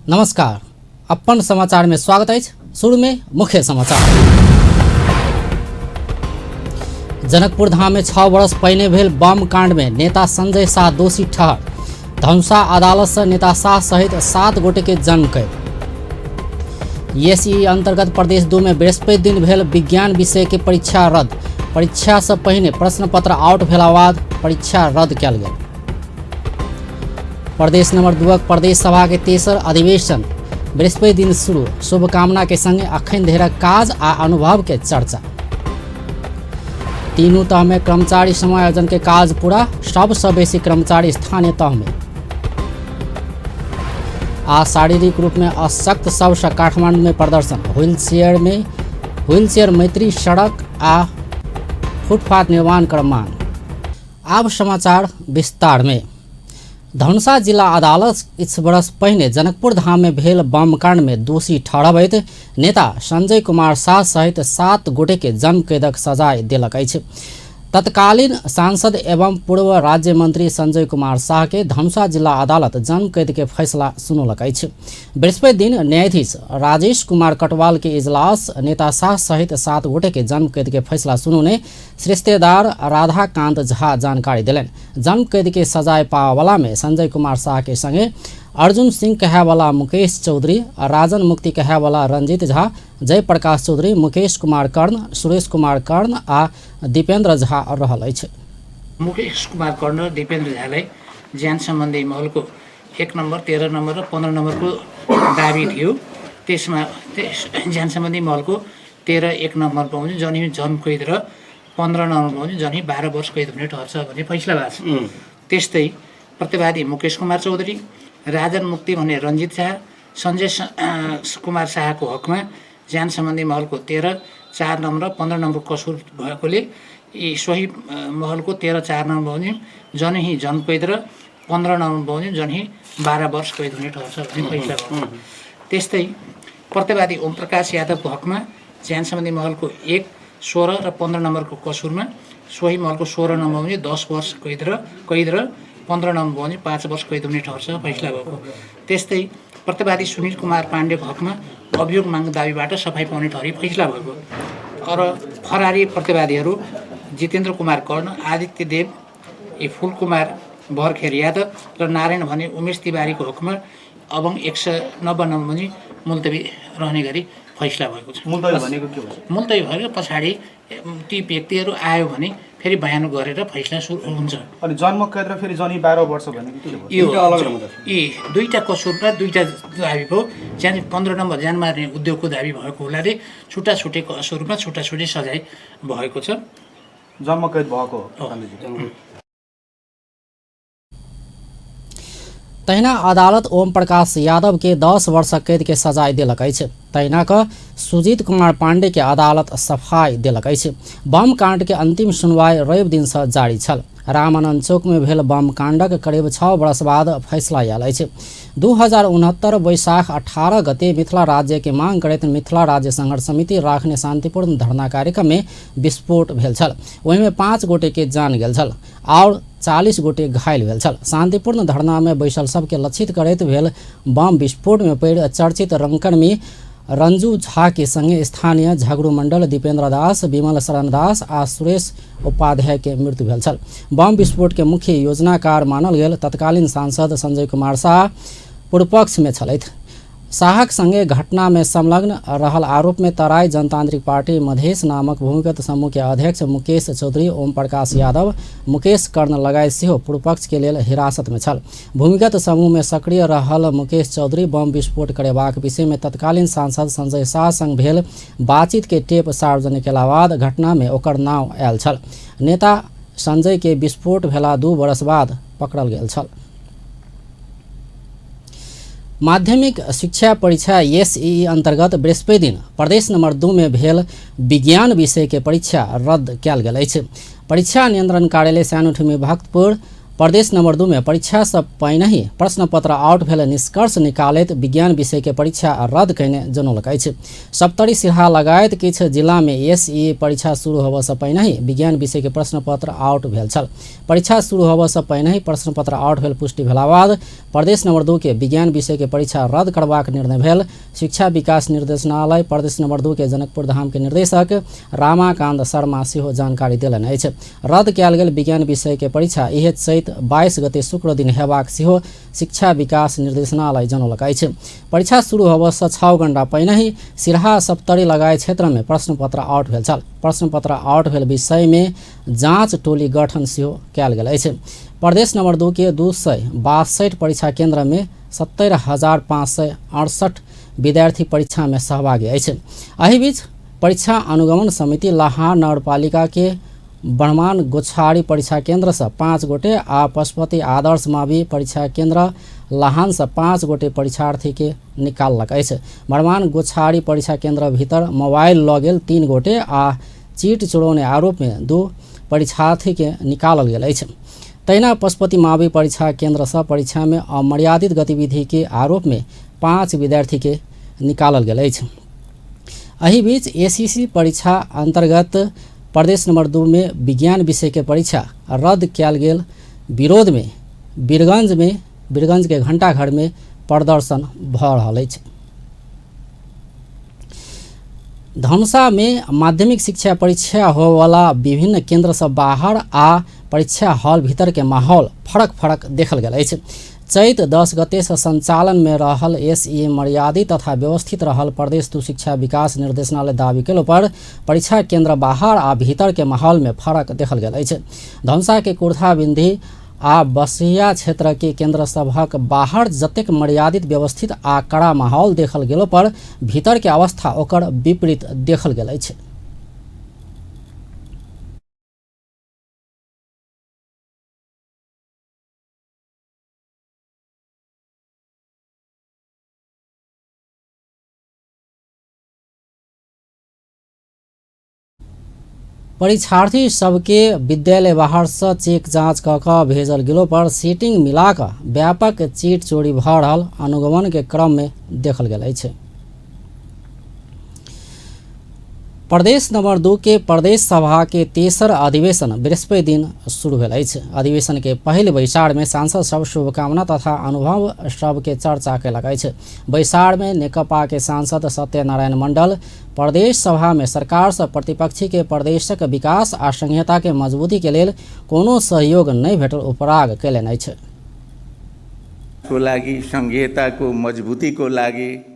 नमस्कार, अपन समाचार में स्वागत अछि। शुरू में मुख्य समाचार। जनकपुर धाम में 6 वर्ष पहिने भेल बम कांड में नेता संजय शाह दोषी ठहर। धनुषा अदालत से नेता शाह सहित 7 गोटे के जन्म कैद। एसई अंतर्गत प्रदेश 2 में बृहस्पति दिन भेल विज्ञान विषय के परीक्षा रद्द। परीक्षा से पहिने प्रश्न पत्र आउट भेला बाद परीक्षा रद्द कयल गेल। प्रदेश नंबर 2 प्रदेश सभा के तेसर अधिवेशन बृहस्पति दिन शुरू। शुभकामना के संगे अखन धरिक काज आ अनुभव के चर्चा। तीनू तह में कर्मचारी समायोजन के काज पूरा, सबसँ बेसी कर्मचारी स्थानीय तह में। आ शारीरिक रूप में अशक्त सबसँ काठमांडू में प्रदर्शन। व्हीलचेयर मैत्री सड़क आ फुटपाथ निर्माण कर मांग। आब समाचार विस्तार में। धनुषा जिला अदालत किछु वर्ष पहिने जनकपुर धाम में भेल बम कांड में दोषी ठहरबैत नेता संजय कुमार शाह सहित 7 गोटे के जन्म कैदक सजाय देलक अछि। तत्कालीन सांसद एवं पूर्व राज्य मंत्री संजय कुमार शाह के धनुषा जिला अदालत जन्म कैद के फैसला सुनौलक अछि। बृहस्पति दिन न्यायाधीश राजेश कुमार कटवाल के इजलास नेता शाह सहित 7 गोटे के जन्म कैद के फैसला सुनौने रिश्तेदार राधाकांत झा जानकारी देलनि। जन्म कैद के सजाय पावला में संजय कुमार शाह के संगे अर्जुन सिंह कहेवाला मुकेश चौधरी, राजन मुक्ति कहेवाला रंजीत झा, जयप्रकाश चौधरी, मुकेश कुमार कर्ण, सुरेश कुमार कर्ण आ दीपेंद्र झा रहल अछि। मुकेश कुमार कर्ण र दीपेंद्र झालाई ज्यान सम्बन्धी महलको 1 नम्बर, 13 नम्बर र 15 नम्बरको दाबी थियो। त्यसमा त्यस ज्यान सम्बन्धी महलको 13 1 नम्बर पाउने जनी जन्म कैद र 15 नम्बर पाउने जनी 12 वर्ष कैद हुने ठहर्छ भन्ने फैसला भएको छ। त्यस्तै प्रतिवादी मुकेश कुमार चौधरी, राजन मुक्ति भन्ने रञ्जित झा, सञ्जय कुमार शाहको हकमा ज्यान सम्बन्धी महलको 13 4 नम्बर र 15 नम्बर कसुर भएकोले यी सोही महलको 13 4 नम्बर पाउने जनही जन्म कैद र 15 नम्बर पाउने जनही 12 वर्ष कैद हुने ठहर्छ भन्ने फैसला भएको छ। त्यस्तै प्रतिवादी ओमप्रकाश यादवको हकमा ज्यान सम्बन्धी महलको 1 16 र 15 नम्बरको कसुरमा सोही महलको 16 नम्बर पाउने 10 वर्ष कैद र 15 नम्बर पाउने 5 वर्ष कैद हुने ठहर्छ फैसला भएको। त्यस्तै प्रतिवादी सुनिल कुमार पाण्डेको हकमा अभियोग माग दाबीबाट सफाई पाउने ठहरी फैसला भएको। र फरारी प्रतिवादीहरू जितेन्द्र कुमार कर्ण, आदित्य देव, फुलकुमार बर्खेर यादव र नारायण भने उमेश तिवारीको हकमा अभङ 190 नम्बर पनि मुल्तवी रहने गरी फैसला भएको छ। मुल्तवी भनेको के हो? मुल्तवी भएको पछाडि ती व्यक्तिहरू आयो भने फेरि बयान गरेर फैसला सुरु हुन्छ। अनि जन्म कैद र फेरि जनी 12 वर्ष भनेको के हो? यो दुईटा अलग अलग हुन्छ। यी दुईटा कसुरमा दुईटा दाबी भयो। ज्यान 15 नम्बर ज्यान मार्ने उद्योगको दाबी भएको हुनाले छुट्टा छुट्टै कसुरमा छुट्टा छुट्टै सजाय भएको छ। जन्म कैद भएको हो। तहिना अदालत ओम प्रकाश यादव के 10 वर्ष कैद के सजाय देलक अछि। तहिना क सुजीत कुमार पांडे के अदालत सफाई देलक अछि। बम कांड के अंतिम सुनवाई रवि दिन से जारी छल। रामानंद चौक में भेल बम कांडक करीब 6 वर्ष बाद फैसला आयल अछि। 2069 वैशाख 18 गते मिथिला राज्य के मांग करैत मिथिला राज्य संघर्ष समिति राखने शांतिपूर्ण धरना कार्यक्रम में विस्फोट भेल छल। ओहिमे 5 गोटे के जान गेल छल और 40 गोटे घायल भेल छल। शांतिपूर्ण धरना में बैसल सबके लक्षित करैत भेल बम विस्फोट में पड़ि चर्चित रंगकर्मी रंजू झा के संगे स्थानीय झगड़ू मंडल दीपेंद्र दास, विमल शरण दास आ सुरेश उपाध्याय के मृत्यु भेल छल। बम विस्फोट के मुख्य योजनाकार मानल गेल तत्कालीन सांसद संजय कुमार शाह पूर्वपक्ष में छलथि। शाहक संगे घटना में संलग्न रहल आरोप में तराई जनतांत्रिक पार्टी मधेश नामक भूमिगत समूह के अध्यक्ष मुकेश चौधरी, ओम प्रकाश यादव, मुकेश कर्ण लगायत सेहो पूर्वपक्ष के लेल हिरासत में छल। भूमिगत समूह में सक्रिय रहल मुकेश चौधरी बम विस्फोट करेबाक विषय में तत्कालीन सांसद संजय शाह संग भेल बातचीत के टेप सार्वजनिक केला बाद घटना में ओकर नाम आयल छल। नेता संजय के विस्फोट भेला 2 वर्ष बाद पकड़ल गेल छल। माध्यमिक शिक्षा परीक्षा एसईई अंतर्गत बृहस्पति दिन प्रदेश नंबर 2 में भेल विज्ञान विषय के परीक्षा रद्द कयल गेल अछि। परीक्षा नियंत्रण कार्यालय सानोठुमी भक्तपुर प्रदेश नंबर 2 में परीक्षा से पहिनहि प्रश्नपत्र आउट भेल निष्कर्ष निकालैत विज्ञान विषय के परीक्षा रद्द कयने जनौलक अछि। सप्तरी, सिरहा लगायत किछु जिला में एसई परीक्षा शुरू होबय से पहिनहि विज्ञान विषय के प्रश्नपत्र आउट भेल छल। परीक्षा शुरू होबय से पहिनहि प्रश्नपत्र आउट भेल पुष्टि भेला बाद प्रदेश नंबर 2 के विज्ञान विषय के परीक्षा रद्द करबाक निर्णय भेल। शिक्षा विकास निर्देशनालय प्रदेश नंबर 2 के जनकपुर धाम के निर्देशक रामाकांत शर्मा सेहो जानकारी देलनि अछि। रद्द कयल गेल विज्ञान विषय के परीक्षा इहे चैत 22 गते शुक्र दिन हेबाक सेहो शिक्षा विकास निर्देशनालय जनौलक अछि। परीक्षा शुरू होबय से 6 घंटा पहिनहि सिरहा, सप्तरी लगायत क्षेत्र में प्रश्नपत्र आउट भेल छल। प्रश्नपत्र आउट भेल विषय में जाँच टोली गठन सेहो कयल गेल अछि। प्रदेश नंबर 2 के 262 परीक्षा केंद्र में 70,568 विद्यार्थी परीक्षा में सहभागी अछि। एहि बीच परीक्षा अनुगमन समिति लाहा नगरपालिका के बर्मान गोछारी परीक्षा केंद्र से 5 गोटे आ पशुपति आदर्श मावी परीक्षा केंद्र लाहान से 5 गोटे परीक्षार्थी के निकाललक अछि। बर्मान गोछारी परीक्षा केंद्र भीतर मोबाइल लऽ गेल 3 गोटे आ चीट चोरौने आरोप में 2 परीक्षार्थी के निकालल गेल अछि। तहिना पशुपति मावी परीक्षा केंद्र से परीक्षा में अमर्यादित गतिविधि के आरोप में 5 विद्यार्थी के निकालल गेल अछि। एहि बीच एसीसी परीक्षा अंतर्गत प्रदेश नंबर 2 में विज्ञान विषय के परीक्षा रद्द कयल गेल विरोध में वीरगंज के घंटाघर में प्रदर्शन भऽ रहल अछि। धनुषा में माध्यमिक शिक्षा परीक्षा होवला विभिन्न केंद्र से बाहर आ परीक्षा हॉल भीतर के माहौल फरक फरक देखल गेल अछि। चैत 10 गते से संचालन में रहल एसई मर्यादित तथा व्यवस्थित रहल प्रदेश 2 शिक्षा विकास निर्देशनालय दावी केलो पर परीक्षा केंद्र बाहर आ भीतर के माहौल में फरक देखल गेल अछि। धनुषा के कुर्था बिंदी आ बसिया क्षेत्र के केंद्र सभक बाहर जतेक मर्यादित व्यवस्थित आ कड़ा माहौल देखल गेलो पर भीतर के अवस्था ओकर विपरीत देखल गेल अछि। परीक्षार्थी सबके विद्यालय बाहर से चेक जांच क क भेजल गेलो पर सीटिंग मिला क व्यापक चीट चोरी भऽ रहल अनुगमन के क्रम में देखल गेल अछि। प्रदेश नंबर 2 के प्रदेश सभा के तेसर अधिवेशन बृहस्पति दिन शुरू भेल अछि। अधिवेशन के पहिल बैसार में सांसद सब शुभकामना तथा अनुभव सब के चर्चा कयलक अछि। बैसार में नेकपा के सांसद सत्यनारायण मंडल प्रदेश सभा में सरकार से प्रतिपक्षी के प्रदेशक विकास आ संहिता के मजबूती के लेल कोनो सहयोग नहि भेटल उपराग कयलनि अछि। को लागि संघीयताको मजबुतीको लागि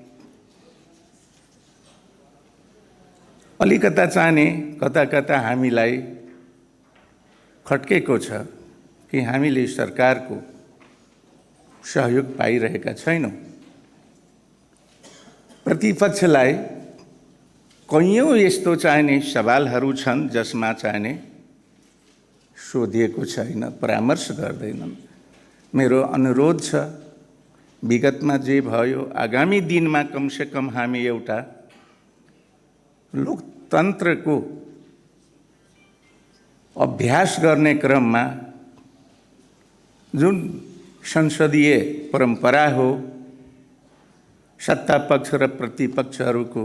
अलिकता चाहने कता कता हामीलाई खट्केको छ कि हामीले सरकारको सहयोग पाइरहेका छैनौँ। प्रतिपक्षलाई कैयौँ यस्तो चाहिने सवालहरू छन् जसमा चाहिने सोधिएको छैन, परामर्श गर्दैनन्। मेरो अनुरोध छ, विगतमा जे भयो आगामी दिनमा कमसेकम हामी एउटा लोकतन्त्रको अभ्यास गर्ने क्रममा जुन संसदीय परम्परा हो सत्ता पक्ष र प्रतिपक्षहरूको,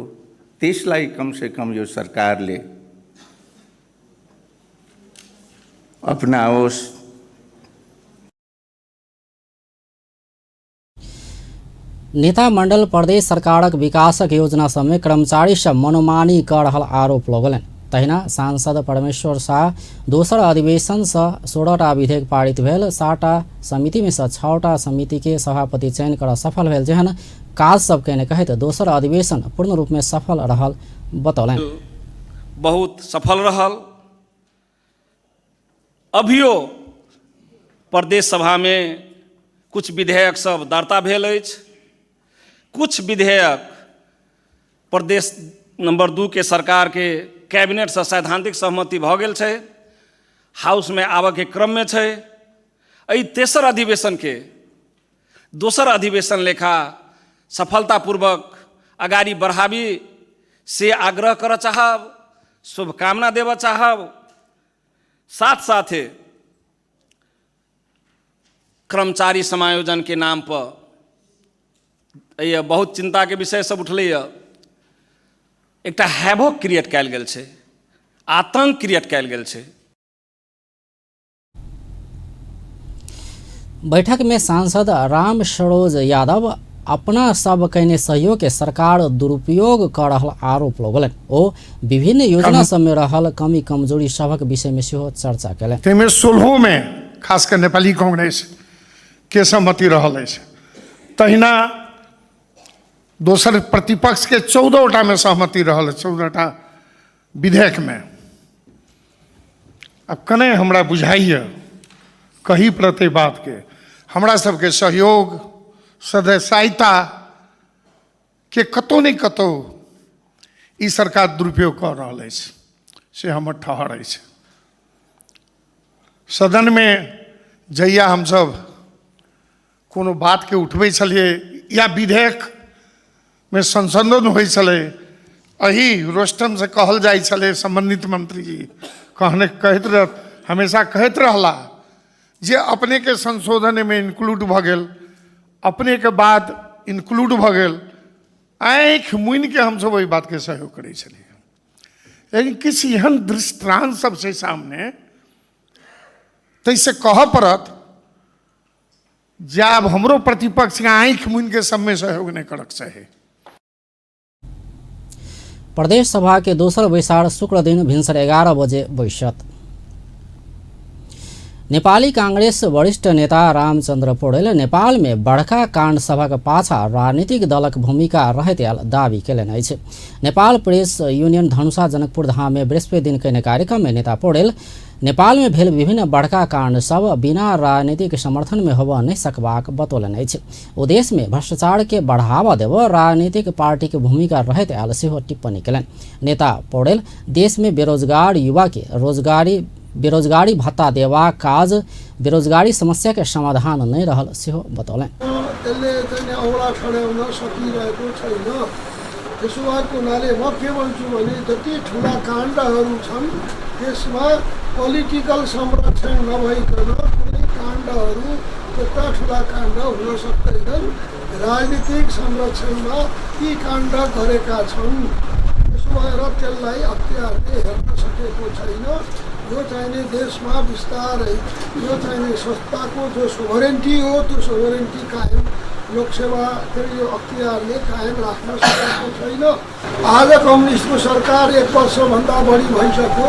त्यसलाई कमसेकम यो सरकारले अपनाओस्। नेता मंडल प्रदेश सरकारक विकासक योजना सबमे कर्मचारी सब मनोमानी कऽ रहल आरोप लगौलनि। तहिना सांसद परमेश्वर शाह दोसर अधिवेशनसँ 16टा विधेयक पारित भेल, 7टा समितिमे सँ 6टा समितिके सभापति चयन करऽ सफल भेल जेहन काज सब कयने कहैत दोसर अधिवेशन पूर्ण रूपमे सफल रहल बतौलनि। बहुत सफल रहल। अभियो प्रदेश सभामे कुछ विधेयक सब दर्ता भेल अछि, कुछ विधेयक प्रदेश नंबर 2 के सरकार के कैबिनेट से सैद्धांतिक सहमति भऽ गेल छै, हाउस में आबऽ के क्रम में छै। एहि तेसर अधिवेशन के दोसर अधिवेशन लेखा सफलतापूर्वक अगाडि बढ़ाबी से आग्रह करऽ चाहब, शुभकामना देबऽ चाहब। साथ साथे कर्मचारी समायोजनके नाम पर एहि बहुत चिन्ताके विषय सब उठलैए। एकटा हैवोक क्रिएट कयल गेल छै, आतंक क्रिएट कयल गेल छै। बैठक में सांसद राम सरोज यादव अपना सब कयने सहयोग के सरकार दुरुपयोग कर रहल आरोप लगौलनि। ओ विभिन्न योजना सब में रहल कमी कमजोरी सभक विषय में सेहो चर्चा कयलनि। ताहिमे 16मे खास कऽ नेपाली कांग्रेस के सहमति रहल अछि, तहिना दोसर प्रतिपक्ष के 14टा में सहमति रहल अछि, 14टा विधेयक में। अब कने हमरा बुझाइए कही पड़तै बात के, हमरा सबके सहयोग सदस्यता के कतौ नहि कतौ ई सरकार दुरुपयोग कऽ रहल अछि, से हमर ठहर अछि। सदनमे जहिया हमसब कोनो बातके उठबै छलियै या विधेयकमे संशोधन होइ छलै, एहि रोस्टमसँ कहल जाइ छलै, सम्बन्धित मंत्रीजी कहने कहैत रह हमेशा कहैत रहला जे अपनेके संशोधनमे इन्क्लूड भऽ गेल, अपनेके बाद इन्क्लूड भऽ गेल। आँखि मुनिके हमसब ओहि बातके सहयोग करै छलियै। लेकिन किछु एहन दृष्टान्त सब छै सामने, ताहिसँ कहऽ पड़त जे आब हमरो प्रतिपक्षके आँखि मुनिके सबमे सहयोग नहि करक चाही। प्रदेश सभा के दोसर बैसार शुक्र दिन भिनसर 11 बजे बैसत। नेपाली कांग्रेस वरिष्ठ नेता रामचंद्र पौडेल नेपाल में बड़का कांड सभक पाछा राजनीतिक दलक भूमिका रहैत आयल दावी कयलनि अछि। नेपाल प्रेस यूनियन धनुषा जनकपुर धाम में बृहस्पति दिन कयने कार्यक्रम में नेता पौडेल नेपाल में भेल विभिन्न बड़का कांड सब बिना राजनीतिक समर्थन में होबय नहि सकबाक बतौलनि अछि। ओ देश में भ्रष्टाचार के बढ़ावा देबय राजनीतिक पार्टी के भूमिका रहैत आयल सेहो टिप्पणी कयलनि। नेता पौडेल देश में बेरोजगार युवा के बेरोजगारी भत्ता देबाक काज बेरोजगारी समस्या के समाधान नहि रहल सेहो बतौलनि। त्यसले चाहिँ औँला ठड्याउन सकिरहेको छैन। त्यसो भएको हुनाले म के भन्छु भने जति ठुला काण्डहरू छन् त्यसमा पोलिटिकल संरक्षण नभइकन कुनै काण्डहरू त्यस्ता ठुला काण्ड हुन सक्दैनन्। राजनीतिक संरक्षणमा ती काण्ड गरेका छन्, त्यसो भएर त्यसलाई अख्तियारले हेर्न सकेको छैन। यो चाहिने देशमा बिस्तारै यो चाहिने संस्थाको जो सोभरेन्टी हो त्यो सोभरेन्टी कायम लोकसेवा के यो अख्तियारले कायम राख्न सकेको छैन। आज कम्युनिस्टको सरकार 1 वर्षभन्दा बढी भइसक्यो,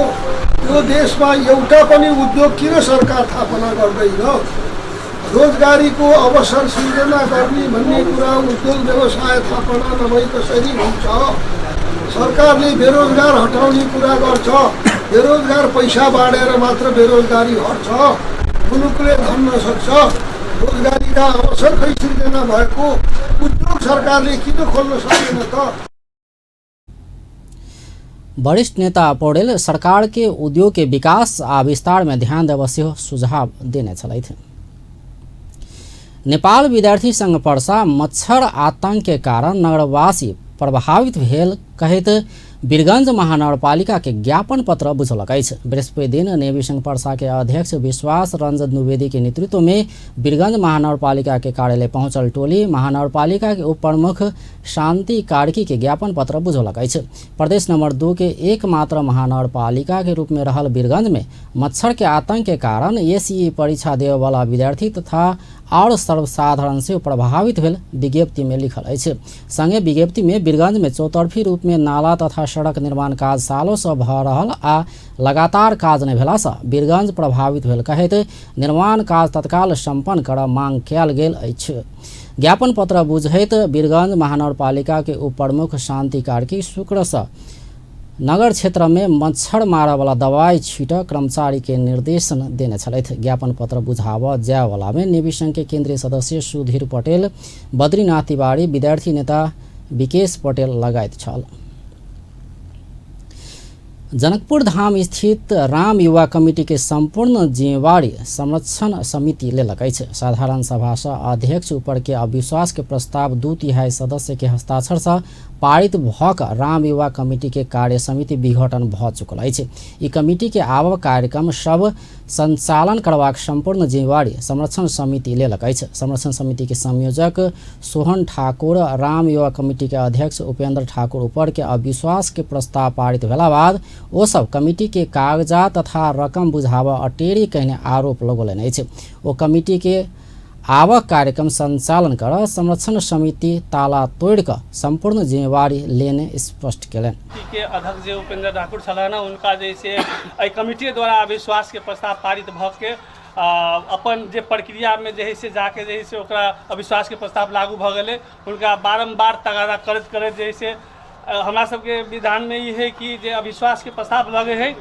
यो देशमा एउटा पनि उद्योग किन सरकार स्थापना गर्दैन? रोजगारीको अवसर सिर्जना गर्ने भन्ने कुरा उद्योग व्यवसाय स्थापना नभई कसरी हुन्छ? सरकारले बेरोजगार हटाउने कुरा गर्छ, बेरोजगार पैसा बाँडेर मात्र बेरोजगारी हट्छ, मुलुकले धन्न सक्छ। रोजगारीका अवसर खै सिर्जना भएको उद्योग सरकारले किन खोल्न सकेन त? वरिष्ठ नेता पौडेल सरकार के उद्योग के विकास आ विस्तार में ध्यान देबय सेहो सुझाव देने छलथि। नेपाल विद्यार्थी संघ पर्सा मच्छर आतंक के कारण नगरवासी प्रभावित भेल कहैत वीरगंज महानगरपालिका के ज्ञापन पत्र बुझौलक अछि। बृहस्पति दिन नेवी संघ पर्सा के अध्यक्ष विश्वास रंजन द्विवेदी के नेतृत्व में वीरगंज महानगरपालिका के कार्यालय पहुंचल टोली महानगरपालिका के उप प्रमुख शांति कार्की के ज्ञापन पत्र बुझौलक अछि। प्रदेश नंबर 2 के एकमात्र महानगरपालिका के रूप में रहल वीरगंज में मच्छर के आतंक के कारण एसीई परीक्षा देववाला विद्यार्थी तथा और सर्वसाधारण से प्रभावित भेल विज्ञप्ति में लिखल अछि। संगे विज्ञप्ति में वीरगंज में चौतरफी रूप में नाला तथा सड़क निर्माण काज सालों से भऽ रहल आ लगातार काज नहि भेला से वीरगंज प्रभावित भेल कहैत निर्माण काज तत्काल सम्पन्न करऽ मांग कयल गेल अछि। ज्ञापन पत्र बुझैत वीरगंज महानगरपालिका के उप प्रमुख शांति कार्की शुक्र से नगर क्षेत्र में मच्छर मारय वाला दवाई छीट कर्मचारी के निर्देशन देने छलथि। ज्ञापन पत्र बुझाबऽ जाय वाला में नेवी संघ के केंद्रीय सदस्य सुधीर पटेल, बद्रीनाथ तिवारी, विद्यार्थी नेता विकेश पटेल लगायत छल। जनकपुर धाम स्थित राम युवा कमिटी के संपूर्ण जिम्मेवारी संरक्षण समिति लेलक अछि। साधारण सभा से अध्यक्ष ऊपर के अविश्वास के प्रस्ताव 2/3 सदस्य के हस्ताक्षर से पारित भऽ कऽ राम युवा कमिटी के कार्य समिति विघटन भऽ चुकल अछि। ई कमिटी के आवक कार्यक्रम सब संचालन करबाक संपूर्ण जिम्मेवारी संरक्षण समिति लेलक अछि। संरक्षण समिति के संयोजक सोहन ठाकुर राम युवा कमिटी के अध्यक्ष उपेंद्र ठाकुर ऊपर के अविश्वास के प्रस्ताव पारित भेला बाद ओ सब कमिटी के कागजात तथा रकम बुझाबऽ अटेरी कहने आरोप लगौलनि अछि। ओ कमिटी के आवक कार्यक्रम संचालन कर संरक्षण समिति ताला तोड़ कऽ संपूर्ण जिम्मेवारी लेने स्पष्ट केलनि। के अध्यक्ष जे उपेंद्र ठाकुर छलाह ने, हुनका जे से एहि कमिटी द्वारा अविश्वास के प्रस्ताव पारित भऽ के अपन जे प्रक्रियामे जे है से जाके जे है से ओकरा अविश्वास के प्रस्ताव लागू भऽ गेलै। हुनका बारम्बार तगादा करैत करैत जे है से हमरा सबके विधानमे ई है कि जे अविश्वास के प्रस्ताव लगै है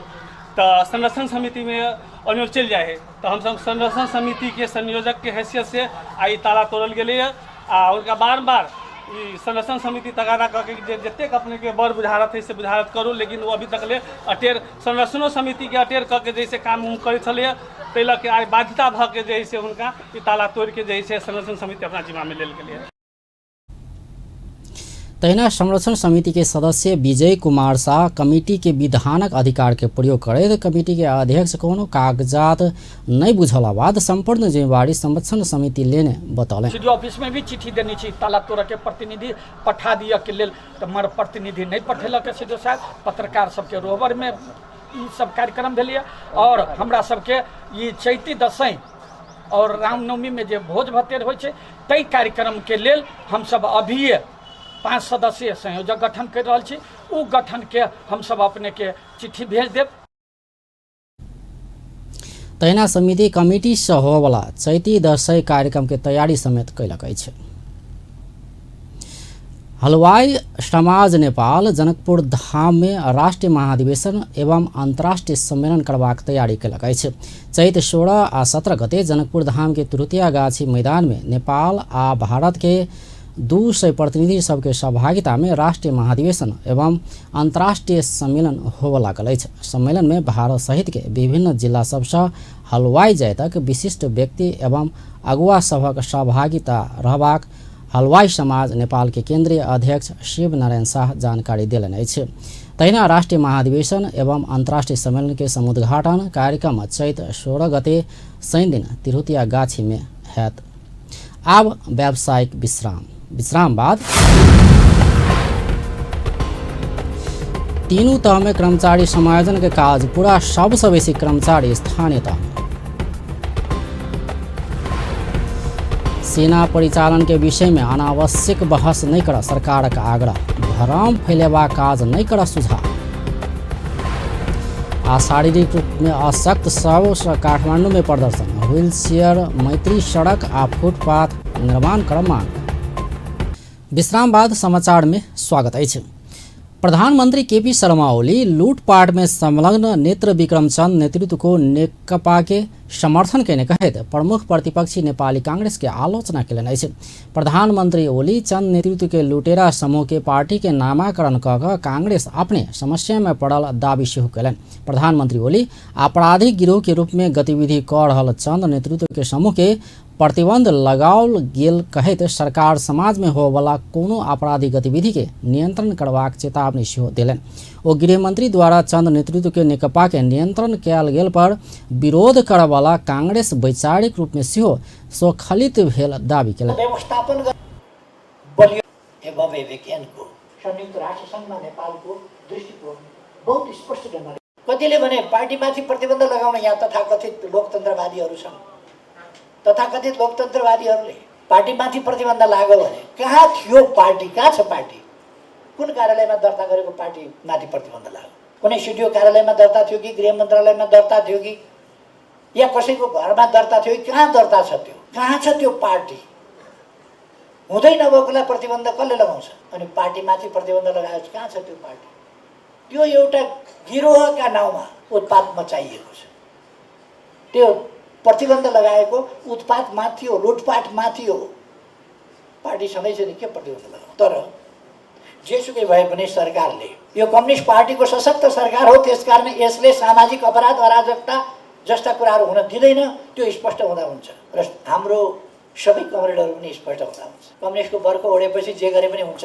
तऽ संरक्षण समितिमे अन्योल चलि जाइ है, तऽ हमसब संरक्षण समितिके संयोजकके हैसियतसँ आइ ताला तोड़ल गेलैए आ हुनका बारम्बार ई संरक्षण समिति तगादा कऽ के जे जतेक अपनेके बड़ बुझारत है से बुझारत करू, लेकिन ओ अभी तक ले अटेर संरक्षणो समितिके अटेर कऽ के जे से काम उम करै छलैए, ताहि लऽ के आइ बाध्यता भऽ के जे है से हुनका ई ताला तोड़िके जे है से संरक्षण समिति अपना जिम्मामे लेल गेलैए। तहिना संरक्षण समिति के सदस्य विजय कुमार शाह कमिटी के विधानक अधिकार के प्रयोग करैत कमिटी के अध्यक्ष कोनो कागजात नहि बुझला बाद संपूर्ण जिम्मेवारी संरक्षण समिति लेने बतौलनि। सी डी ऑफिस में भी चिट्ठी देने छी ताला तोड़ऽ के प्रतिनिधि पठा दिअ के लेल, तऽ मर प्रतिनिधि नहि पठेलक सी डी ओ साहब। पत्रकार सबके रोहबर में ई सब कार्यक्रम भेलैए और हमरा सबके ई चैती दशैं और रामनवमी में जे भोज भतेर होइ छै ताहि कार्यक्रमके लेल हमसब अभिये 5 सदस्यीय संयोजक गठन कर रहल छी। ओ गठनके हमसब अपनेके चिट्ठी भेज देब। तहिना समिति कमिटी से होवला चैती दशैं कार्यक्रम के तैयारी समेत कयलक अछि। हलवाई समाज नेपाल जनकपुर धाम में राष्ट्रीय महाधिवेशन एवं अंतर्राष्ट्रीय सम्मेलन करबाक तैयारी कयलक अछि। चैत 16 आ 17 गते जनकपुर धाम के तुरुतिया गाछी मैदान में नेपाल आ भारत के 200 प्रतिनिधि सबके सहभागिता में राष्ट्रीय महाधिवेशन एवं अंतर्राष्ट्रीय सम्मेलन होबऽ लागल अछि। सम्मेलन में भारत सहित के विभिन्न जिला सबसँ हलवाई जातक विशिष्ट व्यक्ति एवं अगुआ सभक सहभागिता रहबाक हलवाई समाज नेपाल के केंद्रीय अध्यक्ष शिव नारायण शाह जानकारी देलनि अछि। तहिना राष्ट्रीय महाधिवेशन एवं अंतर्राष्ट्रीय सम्मेलन के समुद्घाटन कार्यक्रम चैत 16 गते शनि दिन तिरहुतिया गाछी में हैत। आब व्यावसायिक विश्राम। विश्राम बाद तीनू तह में कर्मचारी समायोजन के काज पूरा, सबसँ बेसी कर्मचारी स्थानीय तह में। सेना परिचालन के विषय में अनावश्यक बहस नहीं कर सरकारक आग्रह, भ्रम फैलेबाक काज नहीं कर सुझाव। आ शारीरिक रूप में अशक्त सबसँ काठमांडू में प्रदर्शन, व्हीलचेयर मैत्री सड़क आ फुटपाथ निर्माण कर मांग। विश्राम बाद समाचार में स्वागत अछि। प्रधानमंत्री केपी शर्मा ओली लूटपाट में संलग्न नेत्र विक्रम चंद नेतृत्व को नेकपा के समर्थन केने कहैत प्रमुख प्रतिपक्षी नेपाली कांग्रेस के आलोचना केलनि अछि। प्रधानमंत्री ओली चंद नेतृत्व के लुटेरा समूह के पार्टी के नामाकरण कऽ कऽ कांग्रेस अपने समस्या में पड़ल दावी सेहो केलनि। प्रधानमंत्री ओली आपराधिक गिरोह के रूप में गतिविधि कऽ रहल चंद नेतृत्व के समूह के प्रतिबंध लगाओल गेल कहैत सरकार समाज में होवला कोनो आपराधिक गतिविधि के नियंत्रण करबाक चेतावनी सेहो देलनि। ओ गृहमंत्री द्वारा चंद नेतृत्व के नेकपा के नियंत्रण कयल गेल पर विरोध करऽवला कांग्रेस वैचारिक रूप में सेहो स्खलित भेल दावी केलनि। व्यवस्थापन बलियो एवं संयुक्त राष्ट्र सङ्घमा नेपालको दृष्टिकोण बहुत स्पष्ट ढङ्गले कतिले भने पार्टीमाथि प्रतिबन्ध लगाउन यहाँ तथाकथित लोकतन्त्रवादीहरू छन्। तथाकथित लोकतन्त्रवादीहरूले पार्टीमाथि प्रतिबन्ध लाग्यो भने कहाँ थियो पार्टी, कहाँ छ पार्टी, कुन कार्यालयमा दर्ता गरेको पार्टीमाथि प्रतिबन्ध लाग्यो? कुनै सिडिओ कार्यालयमा दर्ता थियो कि गृह मन्त्रालयमा दर्ता थियो कि या कसैको घरमा दर्ता थियो कि कहाँ दर्ता छ त्यो, कहाँ छ त्यो पार्टी? हुँदै नभएकोलाई प्रतिबन्ध कसले लगाउँछ? अनि पार्टीमाथि प्रतिबन्ध लगाएपछि कहाँ छ त्यो पार्टी? त्यो एउटा गिरोहका नाउँमा उत्पात मचाइएको छ। त्यो प्रतिबन्ध लगाएको उत्पात माथि हो, लुटपाट माथि हो। पार्टी छँदैछ नि, के प्रतिबन्ध लगाउँ? तर जेसुकै भए पनि सरकारले, यो कम्युनिस्ट पार्टीको सशक्त सरकार हो, त्यसकारण यसले सामाजिक अपराध, अराजकता जस्ता कुराहरू हुन दिँदैन, त्यो स्पष्ट हुँदा हुन्छ र हाम्रो सबै कमरेडहरू पनि स्पष्ट हुँदा हुन्छ। कम्युनिस्टको बर्को ओढेपछि जे गरे पनि हुन्छ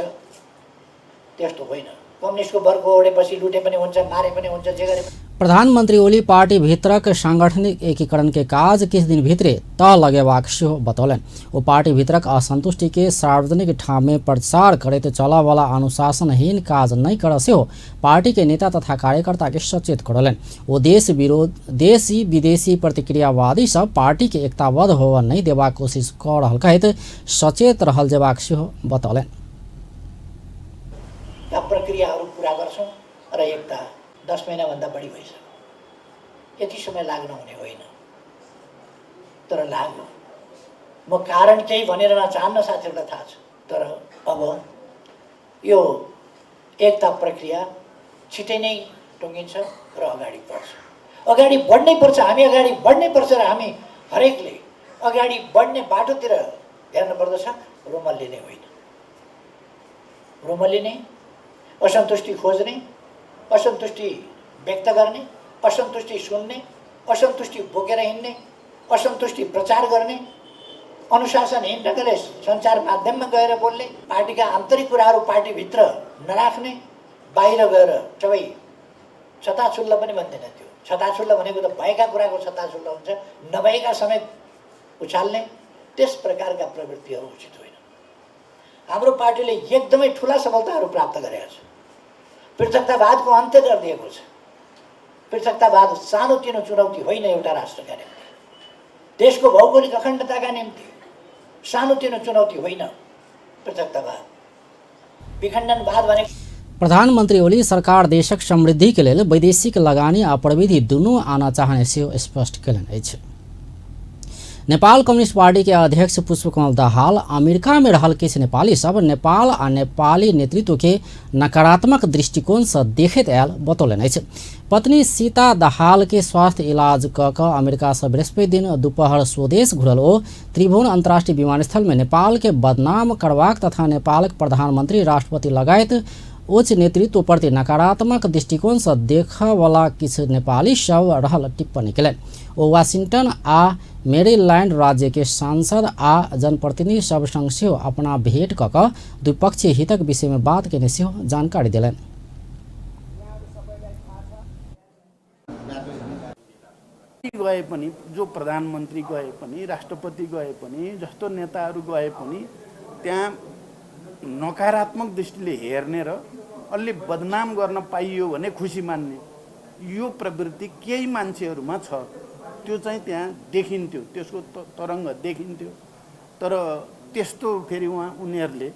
त्यस्तो होइन। कम्युनिस्टको बर्को ओढेपछि लुटे पनि हुन्छ, मारे पनि हुन्छ, जे गरे। प्रधानमन्त्री ओली पार्टी भित्रक सांगठनिक एकीकरण के काज किछु दिन भित्रे तह लगेबाक सेहो बतौलनि। ओ पार्टी भित्रक असंतुष्टि के सार्वजनिक ठाम में प्रचार करैत चलऽवला अनुशासनहीन काज नहि करऽ सेहो पार्टी के नेता तथा कार्यकर्ता के सचेत करौलनि। ओ देश विरोध देशी विदेशी प्रतिक्रियावादी सब पार्टी के एकताबद्ध होबऽ नहि देबाक कोशिश कऽ रहल कहैत सचेत रहल जेबाक सेहो बतौलनि। का प्रक्रियाहरू पुरा गर्छौँ र एकता 10 महिनाभन्दा बढी भइसक्यो, यति समय लाग्न हुने होइन, तर लाग्यो। म कारण केही भनेर नचाहन्न, साथीहरूलाई थाहा छ, तर अब यो एकता प्रक्रिया छिटै नै टुङ्गिन्छ र अगाडि बढ्छ। अगाडि बढ्नै पर्छ, हामी अगाडि बढ्नै पर्छ र हामी हरेकले अगाडि बढ्ने बाटोतिर हेर्नु पर्दछ। रुमल लिने होइन, रुमल लिने, असन्तुष्टि खोज्ने, असन्तुष्टि व्यक्त गर्ने, असन्तुष्टि सुन्ने, असन्तुष्टि बोकेर हिँड्ने, असन्तुष्टि प्रचार गर्ने, अनुशासनहीन ढङ्गले सञ्चार माध्यममा गएर बोल्ने, पार्टीका आन्तरिक कुराहरू पार्टीभित्र नराख्ने, बाहिर गएर सबै छताछुल्ल पनि भन्दैन। त्यो छताछुल्ल भनेको त भएका कुराको छताछुल्ल हुन्छ, नभएका समेत उछाल्ने, त्यस प्रकारका प्रवृत्तिहरू उचित होइन। हाम्रो पार्टीले एकदमै ठुला सफलताहरू प्राप्त गरेको छ, पृथकतावादको अन्त्य गरिदिएको छ। पृथकतावाद सानोतिनो चुनौती होइन एउटा राष्ट्रका निम्ति, देशको भौगोलिक अखण्डताका निम्ति सानोतिनो चुनौती होइन पृथकतावाद, विखण्डनवाद भने। प्रधानमन्त्री ओली सरकार देशक समृद्धि के लेल वैदेशिक लगानी आ प्रविधि दुनू आना चाहने सेहो स्पष्ट कयलनि अछि। नेपाल कम्युनिस्ट पार्टी के अध्यक्ष पुष्पकमल दाहाल अमेरिका में रहल किछु नेपाली सब नेपाल आ नेपाली नेतृत्व के नकारात्मक दृष्टिकोण से देखैत आयल बतौलनि अछि। पत्नी सीता दाहाल के स्वास्थ्य इलाज क कऽ अमेरिका से बृहस्पति दिन दोपहर स्वदेश घुरल ओ त्रिभुवन अंतर्राष्ट्रीय विमानस्थल में नेपाल के बदनाम करबाक तथा नेपालक प्रधानमंत्री, राष्ट्रपति लगायत उच्च नेतृत्व प्रति नकारात्मक दृष्टिकोण से देखऽवला किछु नेपाली सब रहल टिप्पणी कयलनि। ओ वाशिंगटन आ मेरीलैंड राज्य के सांसद आ जनप्रतिनिधि सब संग सेहो अपना भेंट कऽ कऽ द्विपक्षीय हितक विषय में बात केने सेहो जानकारी देलनि। गए पनि, जो प्रधानमन्त्री गए पनि, राष्ट्रपति गए पनि, जस्तो नेताहरू गए पनि त्यहाँ नकारात्मक दृष्टिले हेर्ने र अलि बदनाम गर्न पाइयो भने खुसी मान्ने यो प्रवृत्ति केही मान्छेहरूमा छ। त्यो चाहिँ त्यहाँ देखिन्थ्यो, त्यसको तरङ्ग देखिन्थ्यो। तर त्यस्तो फेरि उहाँ उनीहरूले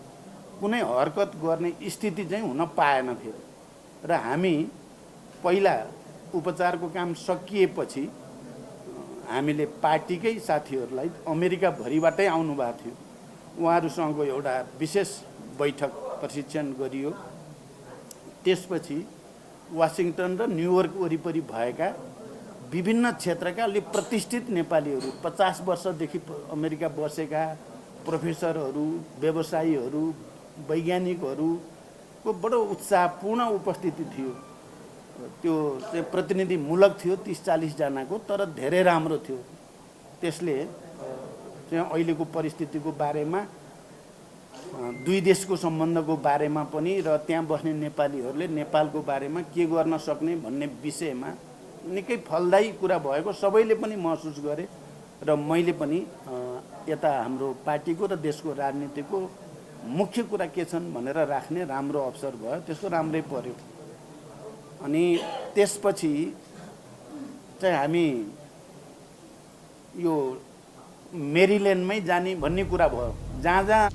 कुनै हरकत गर्ने स्थिति चाहिँ हुन पाएन फेरि। र हामी पहिला उपचारको काम सकिएपछि हामीले पार्टीकै साथीहरूलाई अमेरिकाभरिबाटै आउनुभएको थियो, उहाँहरूसँगको एउटा विशेष बैठक प्रशिक्षण गरियो। त्यसपछि वासिङटन र न्युयोर्क वरिपरि भएका विभिन्न क्षेत्रका अलि प्रतिष्ठित नेपालीहरू, 50 वर्षदेखि अमेरिका बसेका प्रोफेसरहरू, व्यवसायीहरू, वैज्ञानिकहरूको बडो उत्साहपूर्ण उपस्थिति थियो। त्यो चाहिँ प्रतिनिधिमूलक थियो 30-40 जनाको, तर धेरै राम्रो थियो। त्यसले चाहिँ अहिलेको परिस्थितिको बारेमा, दुई देशको सम्बन्धको बारेमा पनि र त्यहाँ बस्ने नेपालीहरूले नेपालको बारेमा के गर्न सक्ने भन्ने विषयमा निकै फलदायी कुरा भएको सबैले पनि महसुस गरे। र मैले पनि यता हाम्रो पार्टीको र देशको राजनीतिको मुख्य कुरा के छन् भनेर राख्ने राम्रो अवसर भयो, त्यसको राम्रै पर्यो। अनि त्यसपछि चाहिँ हामी यो मेरील्यान्डमै जाने भन्ने कुरा भयो। जहाँ जहाँ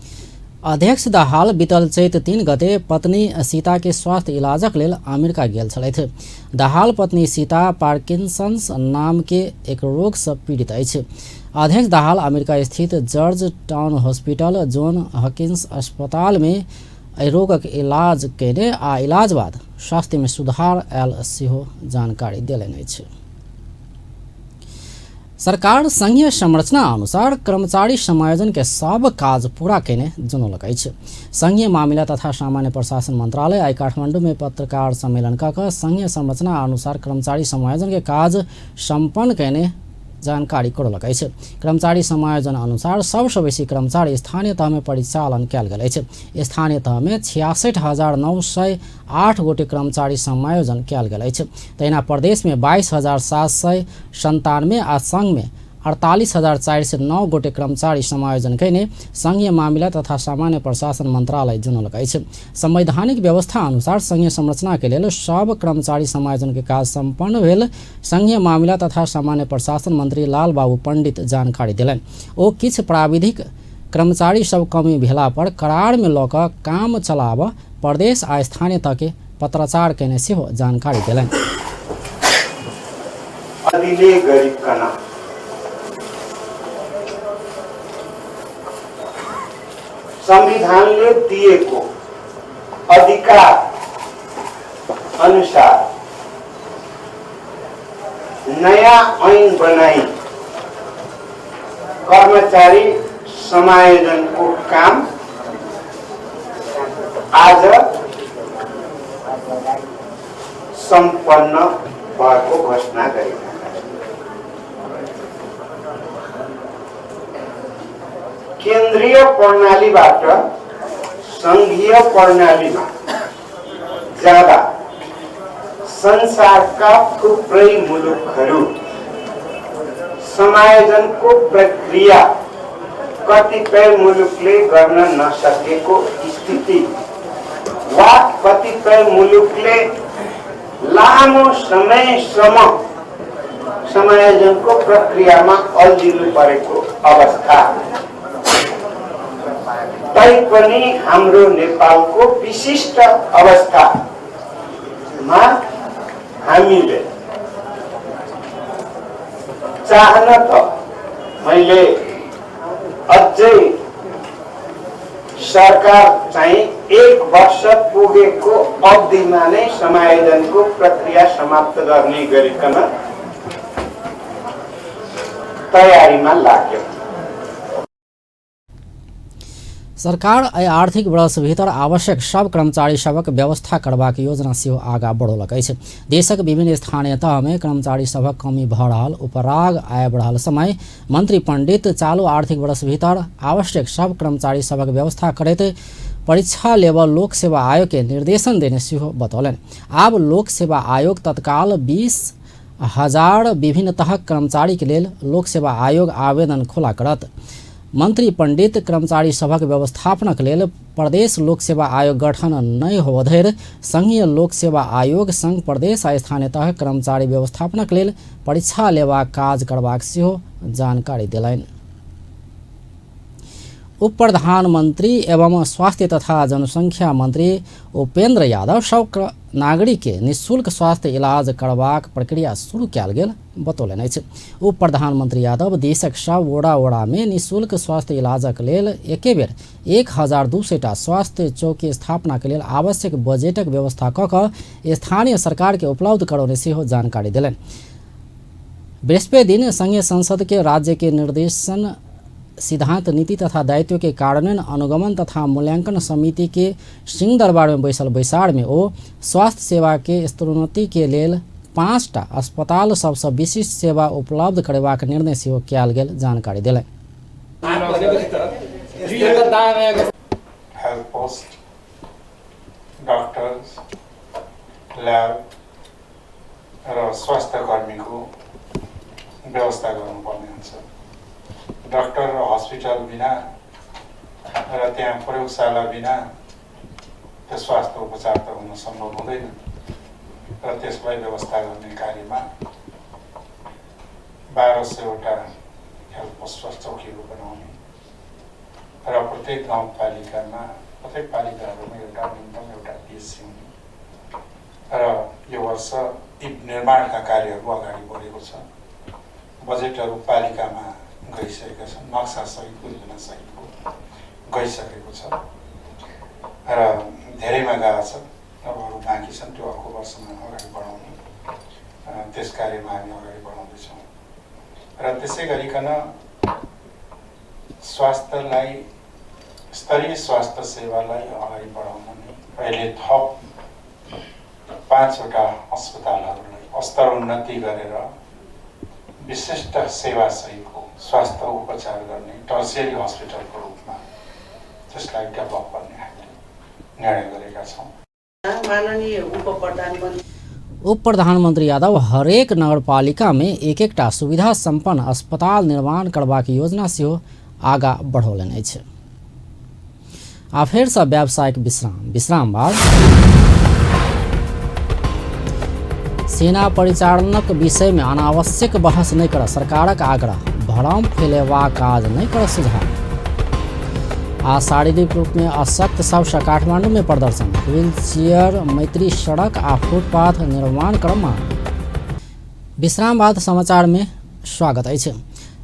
अध्यक्ष दाहाल बीतल चैत 3 गते पत्नी सीता के स्वास्थ्य इलाजक लेल अमेरिका गेल छलथि। दाहाल पत्नी सीता पार्किंसन्स नाम के एक रोग से पीड़ित अछि। अध्यक्ष दाहाल अमेरिका स्थित जॉर्ज टाउन हॉस्पिटल जोन हॉकिंस अस्पताल में एहि रोगक इलाज कयने आ इलाज बाद स्वास्थ्य में सुधार आयल सेहो जानकारी देलनि अछि। सरकार संघीय संरचना अनुसार कर्मचारी समायोजन के सब काज पूरा केने जनौलक अछि। संघीय मामिला तथा सामान्य प्रशासन मंत्रालय आइ काठमांडू में पत्रकार सम्मेलन क कऽ संघीय संरचना अनुसार कर्मचारी समायोजन के काज सम्पन्न केने जानकारी करौलक अछि। कर्मचारी समायोजन अनुसार सबसँ बेसी कर्मचारी स्थानीय तहमे परिचालन कयल गेल अछि। स्थानीय तहमे 66,908 गोटे कर्मचारी समायोजन कयल गेल अछि। तहिना प्रदेशमे 22,797 आ संघमे 48,409 गोटे कर्मचारी समायोजन कयने संघीय मामिला तथा सामान्य प्रशासन मंत्रालय जनौलक अछि। संवैधानिक व्यवस्था अनुसार संघीय संरचना के लेल सब कर्मचारी समायोजन के काज सम्पन्न भेल संघीय मामिला तथा सामान्य प्रशासन मंत्री लाल बाबू पंडित जानकारी देलनि। ओ किछु प्राविधिक कर्मचारी सब कमी भेला पर करार में लऽ कऽ काम चलाबऽ प्रदेश आ स्थानीय तह के पत्राचार कयने सेहो जानकारी देलनि। संविधानले दिएको अधिकार अनुसार नयाँ ऐन बनाई कर्मचारी समायोजनको काम आज सम्पन्न भएको घोषणा गरेका। केन्द्रीय प्रणालीबाट संघीय प्रणालीमा जाँदा संसारका थुप्रै मुलुकहरू समायोजनको प्रक्रिया कतिपय मुलुकले गर्न नसकेको स्थिति वा कतिपय मुलुकले लामो समयसम्म समायोजनको प्रक्रियामा अल्झिनु परेको अवस्था तैपनि हाम्रो नेपालको विशिष्ट अवस्थामा हामीले चाहन त मैले अझै सरकार चाहिँ 1 वर्ष पुगेको अवधिमा नै समायोजनको प्रक्रिया समाप्त गर्ने गरिकन तयारीमा लाग्यो। सरकार एहि आर्थिक वर्ष भीतर आवश्यक सब कर्मचारी सभक व्यवस्था करबाक योजना सेहो आगाँ बढ़ौलक अछि। देशक विभिन्न स्थानीय तहमे कर्मचारी सभक कमी भऽ रहल उपराग आबि रहल समय मंत्री पंडित चालू आर्थिक वर्ष भीतर आवश्यक सब कर्मचारी सभक व्यवस्था करैत परीक्षा लेबऽ लोक सेवा आयोग के निर्देशन देने सेहो बतौलनि। आब लोक सेवा आयोग तत्काल 20,000 विभिन्न तहक कर्मचारी के लेल लोक सेवा आयोग आवेदन खुला करत। मंत्री पंडित कर्मचारी सभक व्यवस्थापनक लेल प्रदेश लोक सेवा आयोग गठन नहि होबऽ धरि संघीय लोक सेवा आयोग संग प्रदेश आ स्थानीय तहक कर्मचारी व्यवस्थापनक लेल परीक्षा लेबाक काज करबाक सेहो जानकारी देलनि। उप प्रधानमंत्री एवं स्वास्थ्य तथा जनसंख्या मंत्री उपेंद्र यादव सब नागरिक के निःशुल्क स्वास्थ्य इलाज करबाक प्रक्रिया शुरू कयल गेल बतौलनि अछि। उप प्रधानमंत्री यादव देशक सब वडा वडा में निःशुल्क स्वास्थ्य इलाजक लेल एके बेर 1200 टा स्वास्थ्य चौकी स्थापना के लेल आवश्यक बजेटक व्यवस्था कऽ कऽ स्थानीय सरकार के उपलब्ध करौने सेहो जानकारी देलनि। बृहस्पति दिन संघीय संसद के राज्य के निर्देशन सिद्धांत नीति तथा दायित्व के कार्यान्वयन अनुगमन तथा मूल्यांकन समिति के सिंहदरबार में बैसल बैसार में ओ स्वास्थ्य सेवा के स्तरोन्नति के लेल 5 टा अस्पताल सबसँ विशिष्ट सेवा उपलब्ध करेबाक निर्णय सेहो कयल गेल जानकारी देलनि। हेल्थ पोस्ट, डॉक्टर्स, ल्याब र स्वास्थ्यकर्मीको व्यवस्था गर्नुपर्ने हुन्छ। डाक्टर र हस्पिटल बिना र त्यहाँ प्रयोगशाला बिना त्यो स्वास्थ्य उपचार त हुन सम्भव हुँदैन र त्यसलाई व्यवस्था गर्ने कार्यमा 1200 वटा हेल्थ पोस्ट स्वास्थ्य चौकीहरू बनाउने र प्रत्येक गाउँपालिकामा प्रत्येक पालिकाहरूमा एउटा न्यूनतम एउटा पिएचसी हुने र यो वर्ष यी निर्माणका कार्यहरू अगाडि बढेको छ। बजेटहरू पालिकामा गइसकेका छन्, नक्सा सहितको योजना सहितको गइसकेको छ र धेरैमा गएको छ। अब अरू बाँकी छन्, त्यो अर्को वर्षमा अगाडि बढाउने त्यस कार्यमा हामी अगाडि बढाउँदैछौँ। र त्यसै गरिकन स्वास्थ्यलाई, स्तरीय स्वास्थ्य सेवालाई अगाडि बढाउन नै अहिले थप 5वटा अस्पतालहरूलाई स्तरोन्नति गरेर विशिष्ट सेवासहितको स्वास्थ्य उपचार गर्ने टर्सियरी हस्पिटलको रूपमा त्यसलाई डेभलप गर्ने हामीले निर्णय गरेका छौँ। माननीय उप प्रधानमन्त्री उप प्रधानमंत्री यादव हरेक नगरपालिका में एक एकटा सुविधा संपन्न अस्पताल निर्माण करबाक योजना सेहो आगा बढ़ौलनि अछि। आ फेरसँ व्यावसायिक विश्राम बाद सेना परिचालनक विषय में अनावश्यक बहस नहि कर सरकारक आग्रह, भ्रम फैलेबाक काज नहि कर सुझाव। आ शारीरिक रूप में अशक्त सबसँ काठमांडू में प्रदर्शन, व्हीलचेयर मैत्री सड़क आ फुटपाथ निर्माण कर मांग। विश्राम बाद समाचार में स्वागत अछि।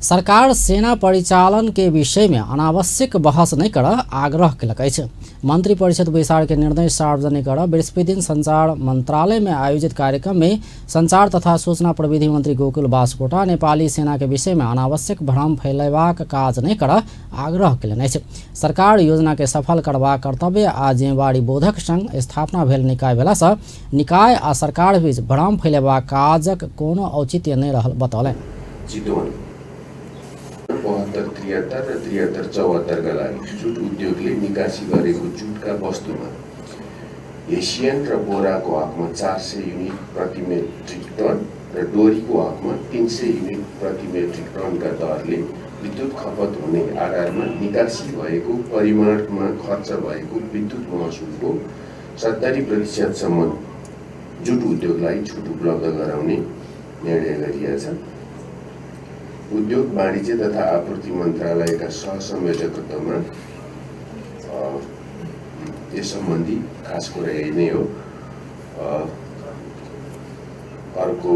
सरकार सेना परिचालन के विषय में अनावश्यक बहस नहि कर आग्रह केलक अछि। मंत्री परिषद बैसार के निर्णय सार्वजनिक कर बृहस्पति दिन संचार मंत्रालय में आयोजित कार्यक्रम में संचार तथा सूचना प्रविधि मंत्री गोकुल बासकोटा नेपाली सेना के विषय में अनावश्यक भ्रम फैलेबाक काज नहि कर आग्रह केलनि अछि। सरकार योजना के सफल करबाक कर्तव्य आ जिम्मेवारी बोधक संग स्थापना भेल निकाय भेलासँ निकाय आ सरकार बीच भ्रम फैलेबाक काजक कोनो औचित्य नहि रहल बतौलनि। चितवन 72 73 र 73 74 का लागि जुट उद्योगले निकासी गरेको जुटका वस्तुमा एसियन र बोराको हकमा 400 युनिट प्रति मेट्रिक टन र डोरीको हकमा 300 युनिट प्रति मेट्रिक टनका दरले विद्युत खपत हुने आधारमा निकासी भएको परिमाणमा खर्च भएको विद्युत महसुलको 70% सम्म जुट उद्योगलाई छुट उपलब्ध गराउने निर्णय गरिएको छ। उद्योग वाणिज्य तथा आपूर्ति मन्त्रालयका सहसंयोजकत्वमा यस सम्बन्धी खास कुरा यही नै हो। अर्को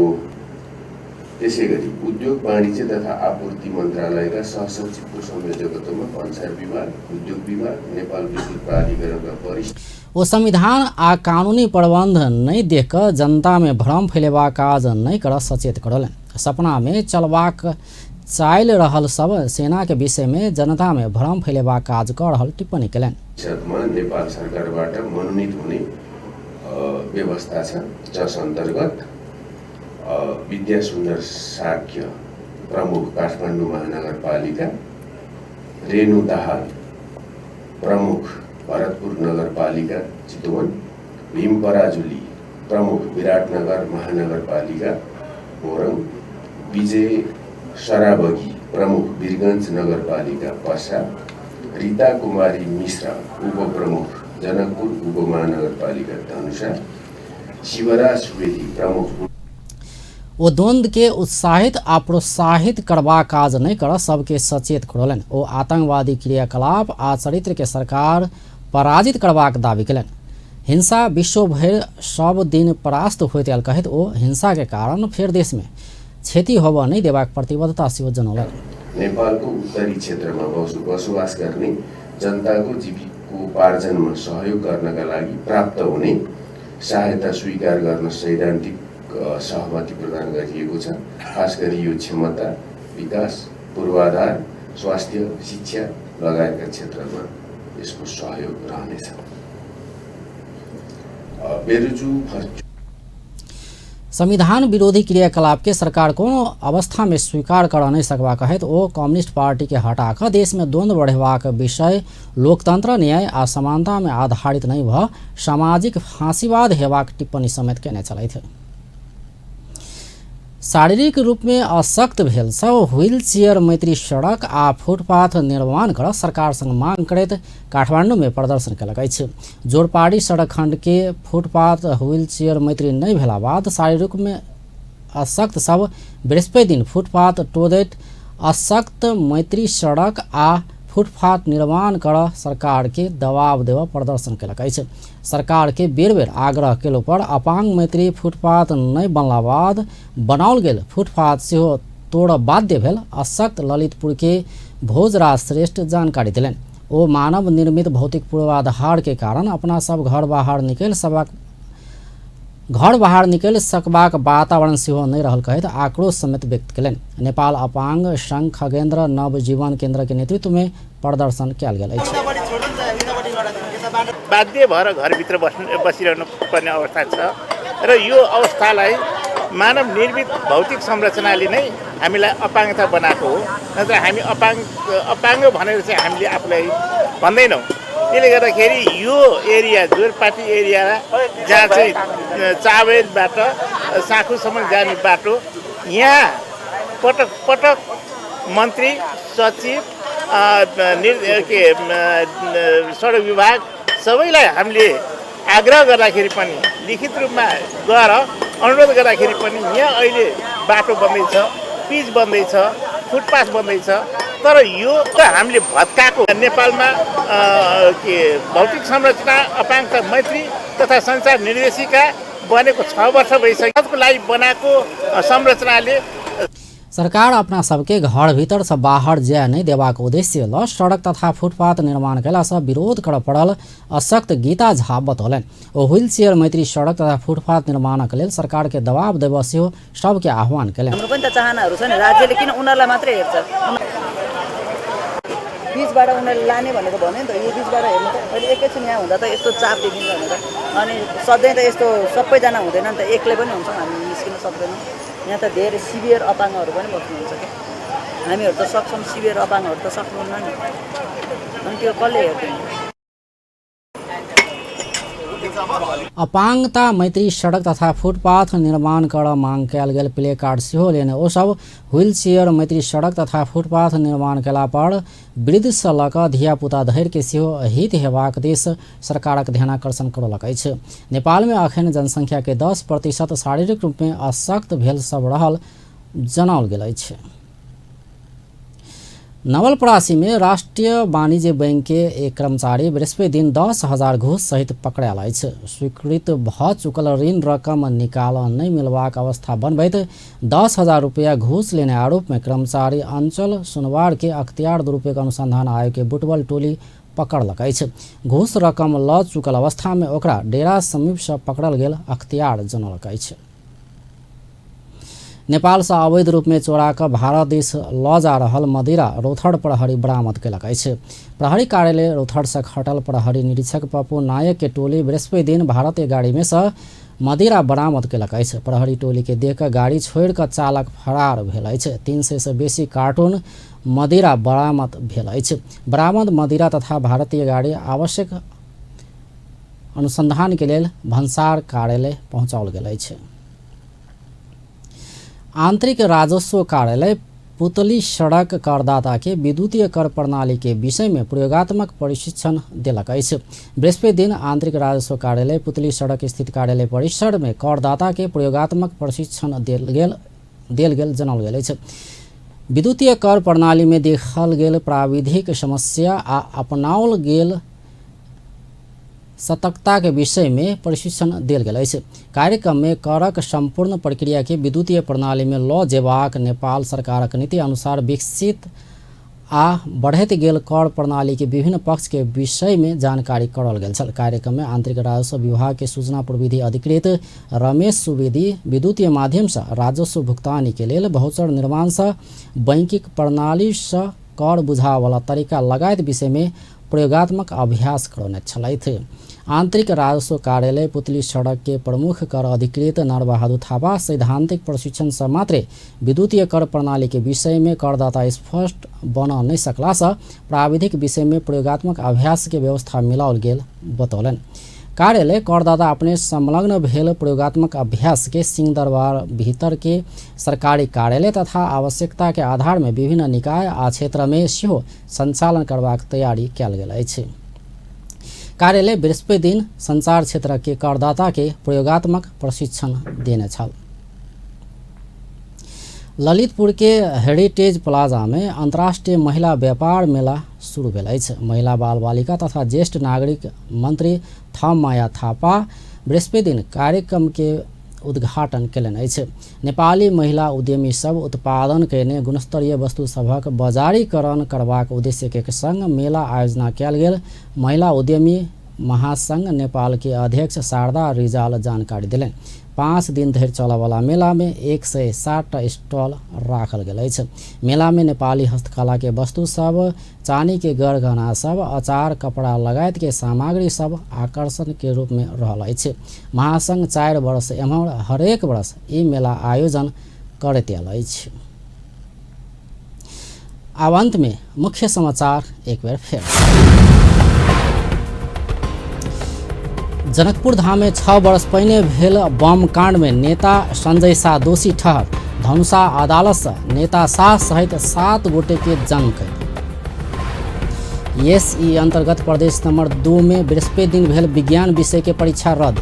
त्यसै गरी उद्योग वाणिज्य तथा आपूर्ति मन्त्रालयका सहसचिवको संयोजकत्वमा भन्सार विभाग, उद्योग विभाग, नेपाल विद्युत प्राधिकरणका वरिष्ठ ओ संविधान आ कानूनी प्रबंध नहि देख कऽ जनता में भ्रम फैलेबाक काज नहि कर सचेत करौलनि। सपना में चलबाक चालि रहल सब सेना के विषय में जनता में भ्रम फैलेबाक काज कऽ रहल टिप्पणी केलनि। नेपाल सरकारबाट मनोनित हुने व्यवस्था छ, जस अन्तर्गत विद्या सुन्दर साक्य प्रमुख काठमाडौँ महानगरपालिका, रेणु दाहाल प्रमुख भरतपुर नगरपालिका चितवन, भीम पराजुली प्रमुख विराटनगर महानगरपालिका मोरङ, विजय सराबगी प्रमुख वीरगञ्ज नगरपालिका पर्सा, रीता कुमारी मिश्र उपप्रमुख जनकपुर उपमहानगरपालिका धनुषा, शिवराज सुवेदी प्रमुख। ओ द्वंद्व के उत्साहित आ प्रोत्साहित करबाक काज नहि कर सबके सचेत करौलनि। ओ आतंकवादी क्रियाकलाप आ चरित्र के सरकार पराजित करबाक दावी केलनि। हिंसा विश्व भरि सब दिन परास्त होइत आयल कहैत ओ हिंसा के कारण फेर देश में क्षति होबय नहि देबाक प्रतिबद्धता सेहो जनौलनि। नेपालको उत्तरी क्षेत्रमा बसोबास गर्ने जनताको जीविकोपार्जनमा सहयोग गर्नका लागि प्राप्त हुने सहायता स्वीकार गर्न सैद्धान्तिक सहमति प्रदान गरिएको छ। खास गरी यो क्षमता विकास, पूर्वाधार, स्वास्थ्य, शिक्षा लगायतका क्षेत्रमा यसको सहयोग रहनेछ। बेरुजु संविधान विरोधी क्रियाकलाप के सरकार कोनो अवस्था में स्वीकार कर नहीं सकबा कहैत ओ कम्युनिस्ट पार्टी के हटाकर देश में द्वंद्व बढ़ेबाक विषय लोकतंत्र, न्याय आ समानता में आधारित नहीं भ सामाजिक फांसीवाद हेबाक टिप्पणी समेत केने छलथि। शारीरिक रूप में अशक्त भेल सब व्हीलचेयर मैत्री सड़क आ फुटपाथ निर्माण कर सरकार संग मांग करैत काठमांडू में प्रदर्शन केलक अछि। जोरपाड़ी सड़क खंड के फुटपाथ व्हीलचेयर मैत्री नहि भेला बाद शारीरिक में अशक्त सब बृहस्पति दिन फुटपाथ टोदैत अशक्त मैत्री सड़क आ फुटपाथ निर्माण कर सरकार के दबाव देव प्रदर्शन केलक अछि। सरकार के बेर बेर आग्रह केलो पर अपांग मैत्री फुटपाथ नहि बनला बाद बनाओल गेल फुटपाथ सेहो तोड़ बाध्य भेल अशक्त ललितपुर के भोजराज श्रेष्ठ जानकारी देलनि। ओ मानव निर्मित भौतिक पूर्वाधार के कारण अपना सब घर बाहर निकलि घर बाहर निकलि सकबाक वातावरण सेहो नहि रहल कहैत आक्रोश समेत व्यक्त केलनि। नेपाल अपांग संघ खगेन्द्र नवजीवन केन्द्र के नेतृत्व में प्रदर्शन कयल गेल अछि। बाध्य भएर घरभित्र बसिरहनु पर्ने अवस्था छ र यो अवस्थालाई मानव निर्मित भौतिक संरचनाले नै हामीलाई अपाङ्गता बनाएको हो, नत्र हामी अपाङ्ग भनेर चाहिँ हामीले आफूलाई भन्दैनौँ। त्यसले गर्दाखेरि यो एरिया जोरपाटी एरिया जहाँ चाहिँ चावेलबाट साँखुसम्म जाने बाटो, यहाँ पटक पटक मन्त्री सचिव के सडक विभाग सबैलाई हामीले आग्रह गर्दाखेरि पनि लिखित रूपमा गएर अनुरोध गर्दाखेरि पनि यहाँ अहिले बाटो बन्दैछ, पिच बन्दैछ, फुटपाथ बन्दैछ, तर यो त हामीले भत्काएको। नेपालमा के भौतिक संरचना अपाङ्गता मैत्री तथा सञ्चार निर्देशिका बनेको 6 वर्ष भइसक्यो। लागि बनाएको संरचनाले सरकार अपना सबके घर भीतर से बाहर जाय नहीं देबाक उद्देश्य ल सड़क तथा फुटपाथ निर्माण कयला से विरोध कर पड़ल अशक्त गीता झा बतौलनि। ओ व्हीलचेयर मैत्री सड़क तथा फुटपाथ निर्माणक लेल सरकार के दबाव देबऽ सेहो सबके आह्वान केलनि। हाम्रो पनि त चाहनाहरू छ नि, राज्यले किन उनीहरूलाई मात्रै हेर्छ? बिचबाट उनीहरूले लाने भनेर भन्यो नि त, यो बिचबाट हेर्नु त अहिले एकैछिन यहाँ हुँदा त यस्तो चाप देखिन्छ भनेर, अनि सधैँ त यस्तो सबैजना हुँदैन नि त, एक्लै पनि हुन्छौँ हामी, निस्किन सक्दैनौँ। यहाँ त धेरै सिभियर अपाङ्गहरू पनि बस्नुहुन्छ क्या, हामीहरू त सक्छौँ, सिभियर अपाङ्गहरू त सक्नुहुन्न नि, अनि त्यो कसले हेर्दैन? अपाङ्गता मैत्री सड़क तथा फुटपाथ निर्माण कर मांग कयल गेल प्ले कार्ड सेहो लेने ओ सब व्हीलचेयर मैत्री सड़क तथा फुटपाथ निर्माण कयला पर वृद्ध सँ लऽ कऽ धियापुता धरि के सेहो हित हेबाक दिस सरकारक ध्यानाकर्षण करौलक अछि। नेपाल में अखन जनसंख्या के 10% शारीरिक रूप में अशक्त भेल सब रहल जनाओल गेल अछि। नवलपरासी में राष्ट्रीय वाणिज्य बैंक के एक कर्मचारी बृहस्पति दिन 10,000 घूस सहित पकड़ायल अछि। स्वीकृत भऽ चुकल ऋण रकम निकाल नहि मिलबाक अवस्था बनबैत 10,000 रुपया घूस लेने आरोप में कर्मचारी अंचल सुनवार के अख्तियार दुरुपयोग अनुसंधान आयोग के बुटवल टोली पकड़लक अछि। घूस रकम लऽ चुकल अवस्था में ओकरा डेरा समीप से पकड़ल गेल अख्तियार जनौलक अछि। नेपाल से अवैध रूप में चोरा कऽ भारत दिस लऽ जा रहल मदिरा रौथर प्रहरी बरामद केलक अछि। प्रहरी कार्यालय रौथर से खटल प्रहरी निरीक्षक पप्पू नायक के टोली बृहस्पति दिन भारतीय गाड़ी में से मदिरा बरामद केलक अछि। प्रहरी टोली के देख कऽ गाड़ी छोड़ि कऽ चालक फरार भेल अछि। 300 से बेसी कार्टून मदिरा बरामद भेल अछि। बरामद मदिरा तथा भारतीय गाड़ी आवश्यक अनुसंधान के लेल भन्सार कार्यालय पहुँचाओल गेल अछि। आंतरिक राजस्व कार्यालय पुतली सड़क करदाता के विद्युतीय कर प्रणाली के विषय में प्रयोगात्मक प्रशिक्षण देलक अछि। बृहस्पति दिन आंतरिक राजस्व कार्यालय पुतली सड़क स्थित कार्यालय परिसर में करदाता के प्रयोगात्मक प्रशिक्षण देल गेल जनाओल गेल अछि। विद्युतीय कर प्रणाली में देखल गेल प्राविधिक समस्या आ अपनाओल गेल सतर्कता के विषय में प्रशिक्षण देल गेल अछि। कार्यक्रम में करक संपूर्ण प्रक्रिया के विद्युतीय प्रणाली में लऽ जेबाक नेपाल सरकारक नीति अनुसार विकसित आ बढ़ैत गेल कर प्रणाली के विभिन्न पक्ष के विषय में जानकारी कराओल गेल छल। कार्यक्रम में आंतरिक राजस्व विभाग के सूचना प्रविधि अधिकृत रमेश सुवेदी विद्युतीय माध्यम से राजस्व भुगतानी के लेल बहुचर निर्माण से बैंकिंग प्रणाली से कर बुझावला तरीका लगायत विषय में प्रयोगात्मक अभ्यास करौने छलथि। आंतरिक राजस्व कार्यालय पुतली सड़क के प्रमुख कर अधिकृत नरबहादुर थापा सैद्धांतिक प्रशिक्षण से मात्रे विद्युतीय कर प्रणाली के विषय में करदाता स्पष्ट बन नहीं सकला से प्राविधिक विषय में प्रयोगात्मक अभ्यास के व्यवस्था मिलाओल गेल बतौलनि। कार्यालय करदाता अपने संलग्न भेल प्रयोगात्मक अभ्यास के सिंहदरबार भीतर के सरकारी कार्यालय तथा आवश्यकता के आधार में विभिन्न निकाय आ क्षेत्र में सेहो संचालन करबाक तैयारी कयल गेल अछि। कार्यालय बृहस्पति दिन संचार क्षेत्र के करदाता के प्रयोगात्मक प्रशिक्षण देने छल। ललितपुर के हेरिटेज प्लाजा में अंतर्राष्ट्रीय महिला व्यापार मेला शुरू भेल अछि। महिला बाल बालिका तथा ज्येष्ठ नागरिक मंत्री थम माया थापा बृहस्पति दिन कार्यक्रम के उद्घाटन केलनि अछि। नेपाली महिला उद्यमी सब उत्पादन कयने गुणस्तरीय वस्तु सभक बजारीकरण करबाक उद्देश्य के संग मेला आयोजना कयल गेल महिला उद्यमी महासंघ नेपाल के अध्यक्ष शारदा रिजाल जानकारी देलनि। 5 दिन धरि चलयवला मेला में 107टा स्टॉल राखल गेल अछि। मेला में नेपाली हस्तकला के वस्तु सब, चानी के गरगहना सब, अचार, कपड़ा लगायत के सामग्री सब आकर्षण के रूप में रहल अछि। महासंघ 4 वर्ष एम्हर हरेक वर्ष ई मेला आयोजन करैत आयल अछि। आब अंत में मुख्य समाचार एक बेर फेर। जनकपुर धाम में 6 वर्ष पहिने भेल बम कांड में नेता संजय शाह दोषी ठहर। धनुषा अदालत से नेता शाह सहित 7 गोटे के जन्मकैद। एसई अंतर्गत प्रदेश नंबर 2 में बृहस्पति दिन भेल विज्ञान विषय के परीक्षा रद्द।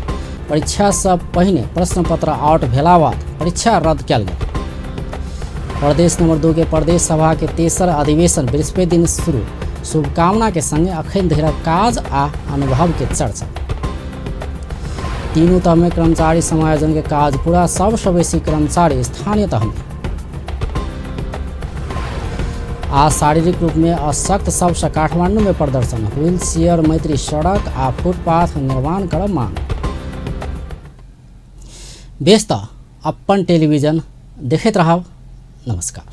परीक्षा से पहिने प्रश्न पत्र आउट भेला बाद परीक्षा रद्द कयल गेल। प्रदेश नंबर 2 के प्रदेश सभा के तेसर अधिवेशन बृहस्पति दिन शुरू। शुभकामना के संगे अखन धरि काज आ अनुभव के चर्चा। तीनों तह में कर्मचारी समायोजन के काज पूरा, सबसँ बेसी कर्मचारी स्थानीय तह में। आ शारीरिक रूप में अशक्त सबसँ काठमांडू में प्रदर्शन। व्हील चेयर मैत्री सड़क आ फुटपाथ निर्माण कर मांग। बेस त अपन टेलीविजन देखैत रहब। नमस्कार।